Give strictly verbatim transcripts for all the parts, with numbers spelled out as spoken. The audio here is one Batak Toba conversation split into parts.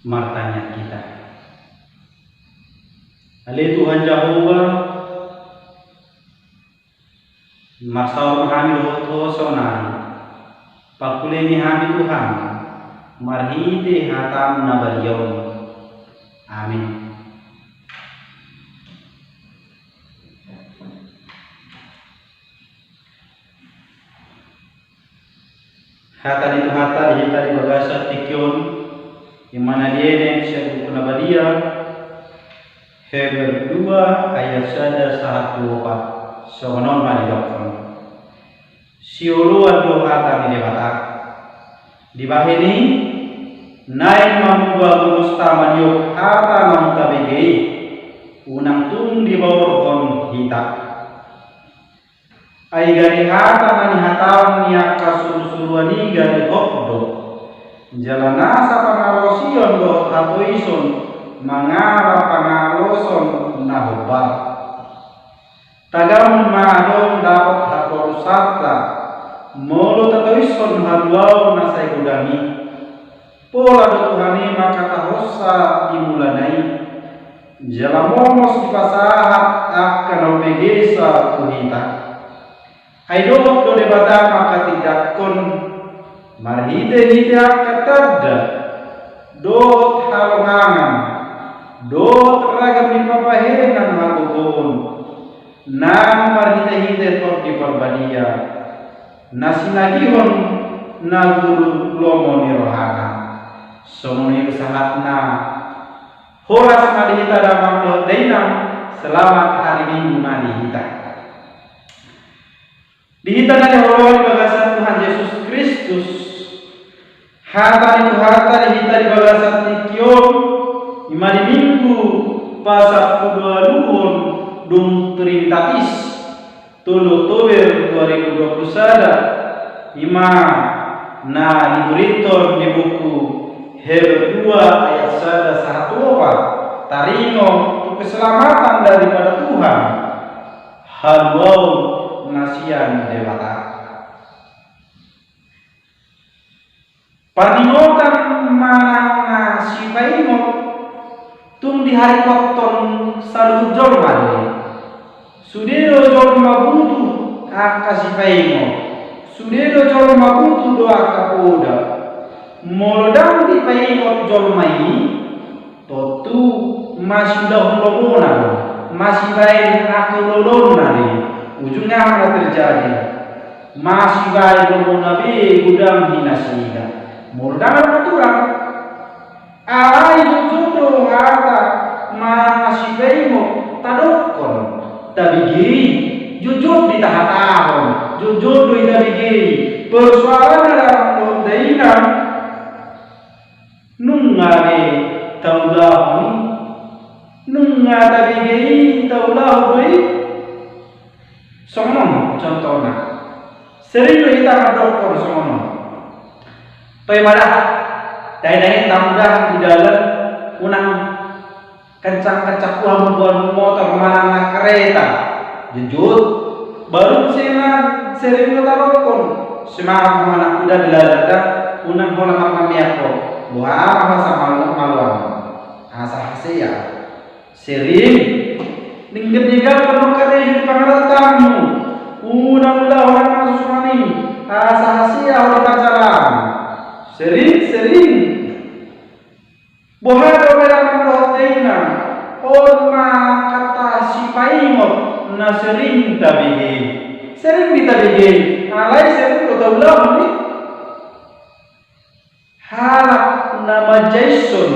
Martangiang hita. Ale Tuhan Jahowa, marsaor ma hami dohot Ho sonari. Pangkulingi hami Tuhan, marhite hataM na badia on. Amin. Hata ni Tuhanta di hita di bagasan tingki on, i ma na dienet sian Buku na Badia, Heber dua ayat sada sahat tu opat, songon on ma didokkon. Sioloan do hata ni Debata. Dibahen i, naeng ma muba gogosta maniop hata naung tabege i, unang tung dibaorhon hita. Ai gari hata na nihataon ni angka surusuruan i gari hot do. Jala nasa pangalaosion dohot hatoison mangarap pangalaosion na hombar. Tagamon ma adong dapot haporusanta, molo tatoishon haluaon na sai godang i. Pola do Tuhan i mangkatahonsa di mulana i. Jala momos dipasahat angka na umbegesa tu hita. Ai dohot do Debata mangkatindangkon, marhitehite angka tanda, dohot halongangan, dohot ragam ni pambahenan hagogoon, nang marhitehite Tondi Parbadia, na sinangihon na guru lomo ni rohana. Songon i do sahatna. Horas ma di hita damang dohot dainang, selamat hari Minggu ma di hita. Di hita na dihorhon di bagasan Tuhan Jesus Kristus, hata ni Tuhanta di hita di bagasan tingki on, i ma di Minggu pasampuluualuhon dung Trinitatis, tolu Oktober dua ribu dua puluh sada, i ma na diberithon di buku Heber dua ayat sada sahat tu opat, taringot tu keselamatan daripada Tuhan, haluaon na sian Debata. Parningotan manang na sipaingot tung diharikothon saluhut jolma do i. Sude do jolma butuh angka sipaingot. Sude do jolma butuh do angka poda. Molo ndang dipaingot jolma i, tontu masiulahon lomona do, masibaen angka ulaulaonna do i. Ujungna aha na terjadi? Masibaen lomona be godang hinasida. Molo ndang adong aturan. Alai jotjot do hata manang na sipaingot tadokkon, tabege i. Jotjot do i tahatahon, jotjot do i tabege i. Persoalanna damang dohot dainang, nunga be taulahon i? Nunga tabege i, taulahon do i? Songon on contohna. Sering do hita mandokkon songon on. Toe ma da, dainang i tamudah di dalan, unang kencang-kencang, huhut mamboan motor manang na kereta. Jotjot. Baru muse na sering do tadokkon, semangat ma anakku da di dalan da, unang holan marmamean ho. Boha ma ho asa malo-, maloan. Asa hasea. Sering. Denggan ni gabe nang karejo di pangarantoanmu. Unang ulaon na so songon i, asa hasea ho di pansalaan. Sering, sering. Boha do, damang dohot dainang? On ma angka sipaingot na sering tabege i. Sering do i tabege i, alai sering do taulahon i. Halak na manjaishon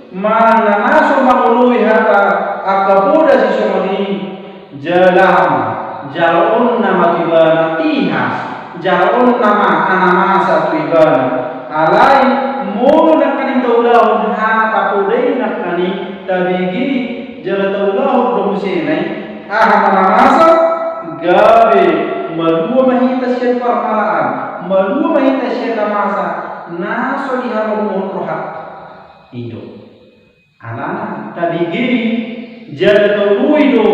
manang na so mangoloi hata angka poda sisongon i, jala, jaloonna ma tu ibana tihas, jaloonna ma na masa tu ibana. Alai molo nangkaning taulahon hata poda i nangkaning tabege i, jala taulahon do muse na i, aha ma na masa? Gabe malua ma hita sian parmaraan, malua ma hita sian na masa, na so diharomuhon rohanta. I do. Alana tabege i, jala taoloi do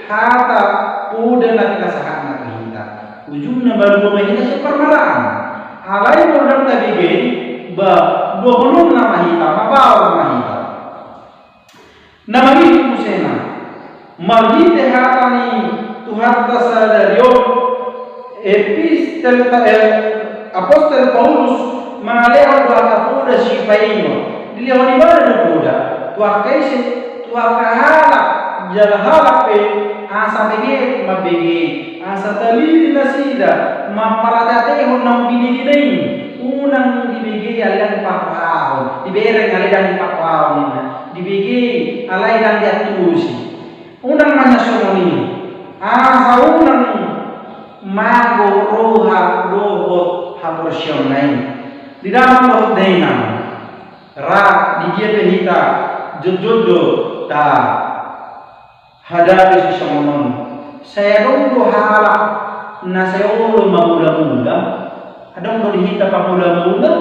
hata poda na pinasahatna tu hita. Ujungna malua ma hita sian parmaraan. Alai molo ndang tabege i, ba Dohononna ma hita, mabaor ma hita. Na mangihut musena, marhite hata ni Tuhanta sadari on, epistel, eh, apostel Paulus mangalehon do angka poda sipaingot. Dilehon ibana do poda tu angka ise, tu angka halak, jala halak pe asa benget mambege, asa talili nasida mamparateatehon naung binegena i. Unang dibege alai dang diparrohahon, dibereng alai dang diparrohahon ninna. Dibege alai dang diantusi. Unang ma nian songon i, asa unang mago roha dohot haporseaonna i. Di damang dohot dainang, ra di dia pe hita, jotjot do tahadapi sisongon on. Sai adong do halak na sai olo mamulamula. Adong do di hita pamulamula.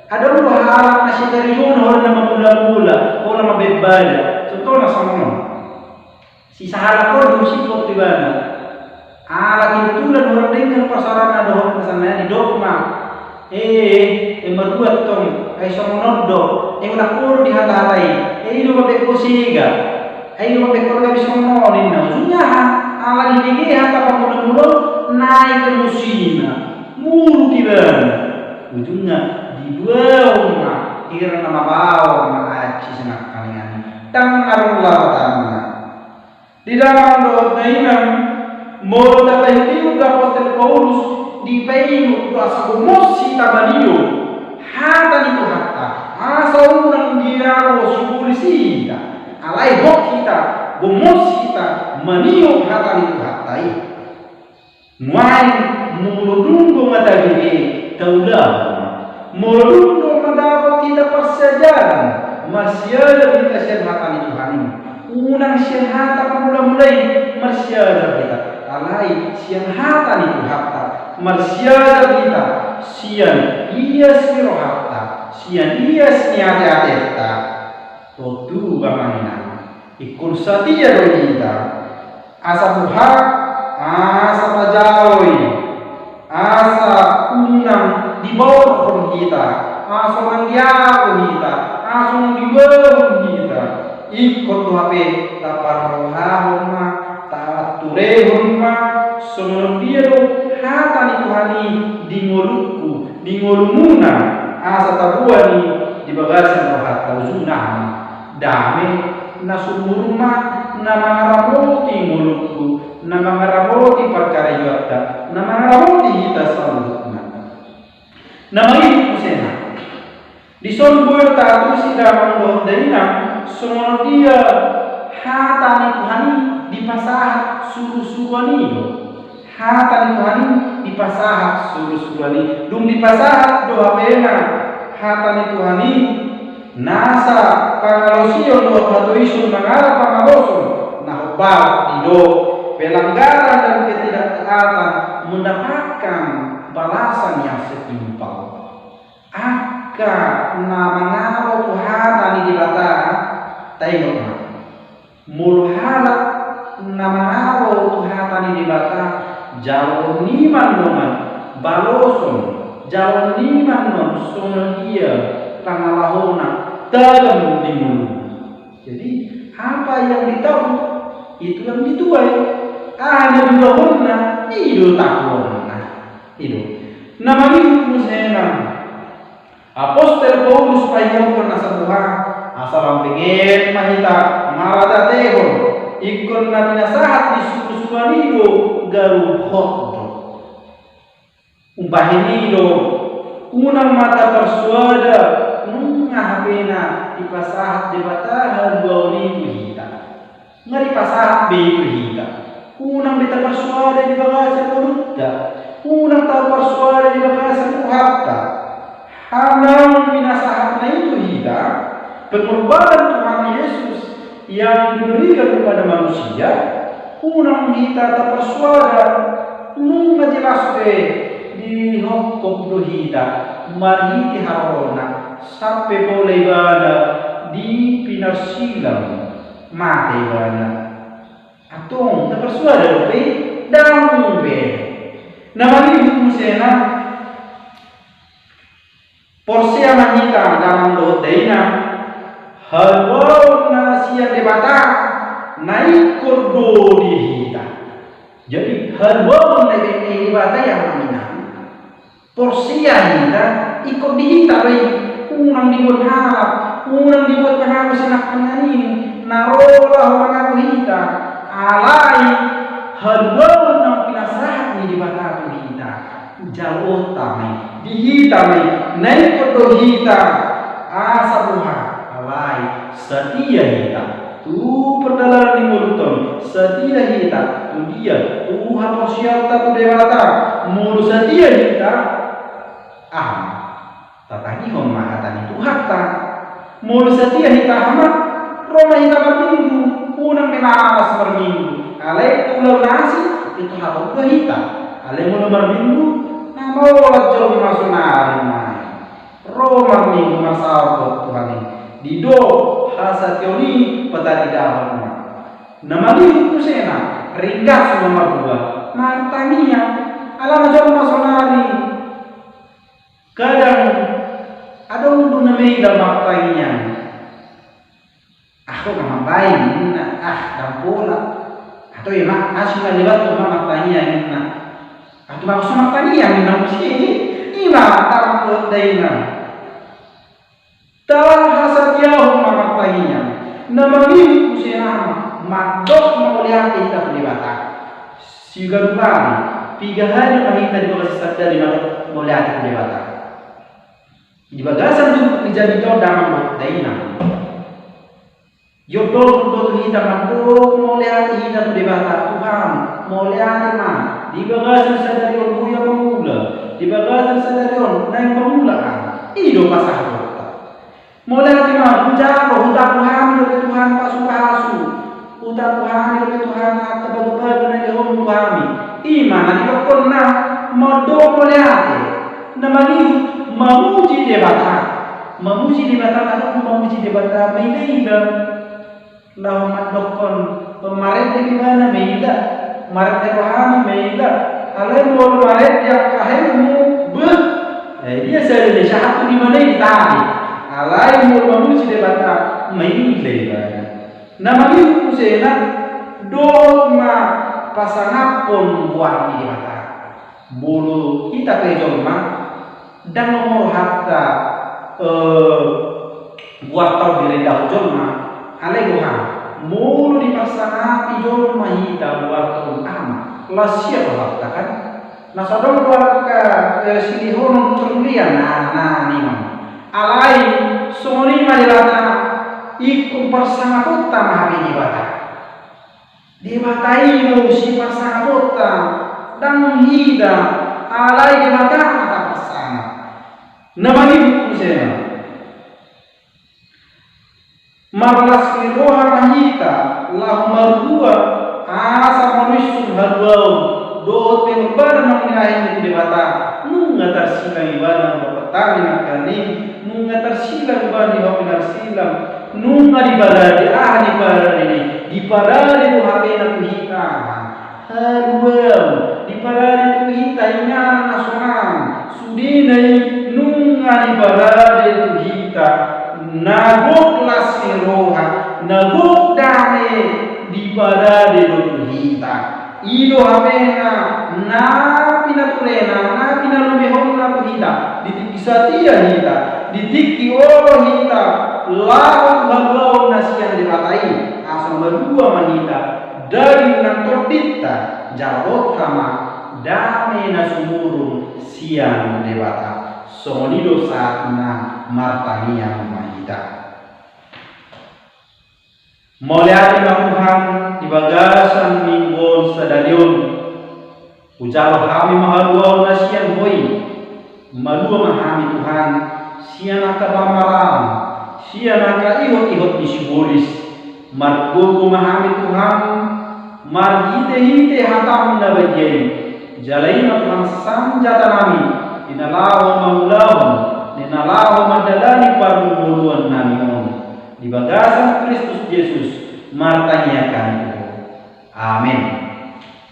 Adong do halak na sai taringot holan na mamulamula, holan mambahen bada. Contohna songon on. Sisahalak on diusik do ibana. Ala kebetulan holan denggan parsaoranna dohot na songon i, didok ma. Eh, eh, marhua tong, ai songon on do. Eh, holan ho do dihatahata i. Eh, i do mambahen ho sega. Ai i do mambahen ho gabe songon on ninna. Ujungna aha? Ala dibege hata pamulamula on, naek emosina. Muruk ibana. Ujungna dibuang ma hira na mabaor na aek sisinangkaningan i. Dang adong lapatanna. Di damang dohot dainang, molo tapaihutihut do apostel Paulus, dipaingot do asa gomos hita manio hata ni Tuhanta, asa unang dialo sibolis i hita. Alai hot hita, gomos hita manio hata ni Tuhanta i. Nuaeng molo dung do mata bege, taulahon ma. Molo dung do mandapot hita parsiajaran, marsiajar hita sian hata ni Tuhan i. Unang sian hata pamulamula i marsiajar hita, alai sian hata ni Tuhanta marsiajar hita, sian ias ni rohanta, sian ias ni ateatenta. Tontu, amang inang, ingkon satia do hita. Asa boha? Asa tajalo i, asa unang dibaorhon hita, asa unang dialo hita, asa unang diboan hita. Ingkon do hape taparrohahon ma, taanturehon ma, songon dia do hata ni Tuhan i di ngolungku, di ngolumuna, asa taboan i di bagasan rohanta. Ujungna aha ma? Dame na sumurung ma, na mangaramoti ngolungku, na mangaramoti parkarejoanta, na mangaramoti hita saluhutna. Na mangihut musena. Dison boi taantusi damang dohot dainang, songon dia hata ni Tuhan i dipasahat surusuruan i do. Hata ni Tuhan i dipasahat surusuruan i. Dung dipasahat do hapena hata ni Tuhan i, nasa pangalaosion dohot hatoison mangalap pangalaosion, na hombar didok, pelanggaran dan ketidaktaatan mendapatkan balasan yang setimpal. Angka na mangalo tu hata ni Debata, taingot ma. Molo halak na mangalo tu hata ni Debata, jaloon i ma annon baloson, jaloon i ma annon songon dia pangalahona, tagam di ngoluna. Jadi, apa yang ditabur, itu yang dituai. Aha na diulahonna, i do tahuonna. I do. Na mangihut musena. Apostel Paulus paingothon asa boha? Asa lam benget ma hita marateatehon, ingkon na pinasahat di surusuruan i do gabe hot do. Umbahen i do, unang ma taparsoada nunga hapena dipasahat Debata haluaon i tu hita. Nga dipasahat be i tu hita. Unang be taparsoada di bagasan ngolunta. Unang taparsoada di bagasan rohanta. Naung pinasahatna i tu hita, pengorbanan Tuhan Yesus yang diberikan kepada manusia, unang hita taparsoada, nunga jelas be dihophop do hita marhite harorona, sampe pola ibana di pinarsilang, mate ibana. Antong taparsoada dope? Dang be. Na mangihut musena, porsea ma hita damang dohot dainang, haluaon na sian Debata na ingkon do di hita. Jadi haluaon na dibahen ni Debata i, amang inang, porsea hita, ingkon di hita do i. Unang dibuat halak, unang dibuat panganggo sian angka na ro laho manganggo hita. Alai haluaon na pinasahat ni Debata tu hita, jaloonta ma i, di hita ma i, na ingkon do hita. Asa boha? Alai satia hita tu pardalanan ni ngolunta on, satia hita tu dia, tu haporseaonta tu Debata. Molo satia hita, aha ma? Tatagihon ma hata ni Tuhanta. Molo satia hita, aha ma? Ro ma hita marminggu, unang be malas marminggu. Alai tu ulaon na asing, pintor hata do hita. Alai molo marminggu, na maolat jolma sonari ma i. Ro marminggu, marsaor dohot Tuhan i. Didok hasatiaon i pataridahon ma. Na mangihut musena, ringgas ma marhua, martangiang. Alana jolma sonari kadang adong do na maila martangiang. Ahu na mambaen ninna, ah, ndang pola. Atau ima, ah, suna lewat tu ma martangiang ninna. Atau ma so martangiang ninna muse i, ima, tau dainang. Tau hasatiaon ma martangiang. Na mangihut musena, mandok mauliate hita tu Debata. Siganup ari, piga hali ma hita di bagasan sadari mandok mauliate tu Debata. Di bagasan turpuk ni jamita on damang dohot dainang. Iondolhon do tu hita mandok mauliate hita tu Debata, Tuhan, mauliate ma. Di bagasan sadari on boi ahu mangula. Di bagasan sadari on naeng mangula ahu. I do pasahatonta. Mauliate ma, hujalo, hutanggo hami dope Tuhan pasupasu. Hutanggo hami dope Tuhan angka bagabaga na nilehonmu tu hami. Ima na nidokkonna mandok mauliate. Na mangihut mamuji Debata. Mamuji Debata, na adong mamuji Debata mailaila. Laho mandokkon, marende ibana maila, marende rohana maila. Alai molo marende angka helmu, beh. Eh, dia sering sahat tu di mana i tadi. Alai molo mamuji Debata, maila ibana. Na mangihut musena, dohot ma pasangaphon goar ni Debata. Molo hita pe jolma, ndang lomo rohanta, eh, goarta on direndahon jolma. Alai boha? Molo dipasangap jolma hita goarta on, aha ma? Las ia rohanta kan? Na so adong do angka, eh, silehonon kemuliaan, na, na, ninna. Alai songon i ma Debata, ingkon pasangaphonta ma hape Debata. Debata i do sipasangaphonta, ndang hita, alai Debata ma tapasangap. Na mangihut musena. Marlas ni roha ma hita, laho marhua, asa manuisun haluaon dohot pengorbanan na hinahenna tu Debata. Nunga tarsilang ibana molo patani nangkaning, nunga tarsilang ibana di hape na tarsilang. Nunga diparade, aha diparade i? Diparade do hapena tu hita. Haluaon, diparade tu hita inganan na sonang. Sudena i nunga diparade tu hita. Na gok las ni roha, na gok dame diparade do tu hita. I do hapena na pinaturena, na pinalumehonna tu hita, di tingki satia hita, di tingki olo hita laho tu haluaon na sian Debata i, asa malua ma hita, daging nang tondinta, jaloonta ma dame na sumurung sian Debata. Songon i do sahatna, martangiang ma hita. Mauliate ma Tuhan, di bagasan minggu on sadari on. Hujalo hami ma haluaon na sian Ho i. Malua ma hami Tuhan, sian angka pamaraon, sian angka ihot-ihot ni sibolis. Margogo ma hami Tuhan, marhite-hite hataM na badia i. Jala i ma Tuhan sanjatanami, di na laho mangulahon, di na laho mandalani parngoluonnami on. Di bagasan Kristus Jesus, martangiang hami tu Ho. Amen.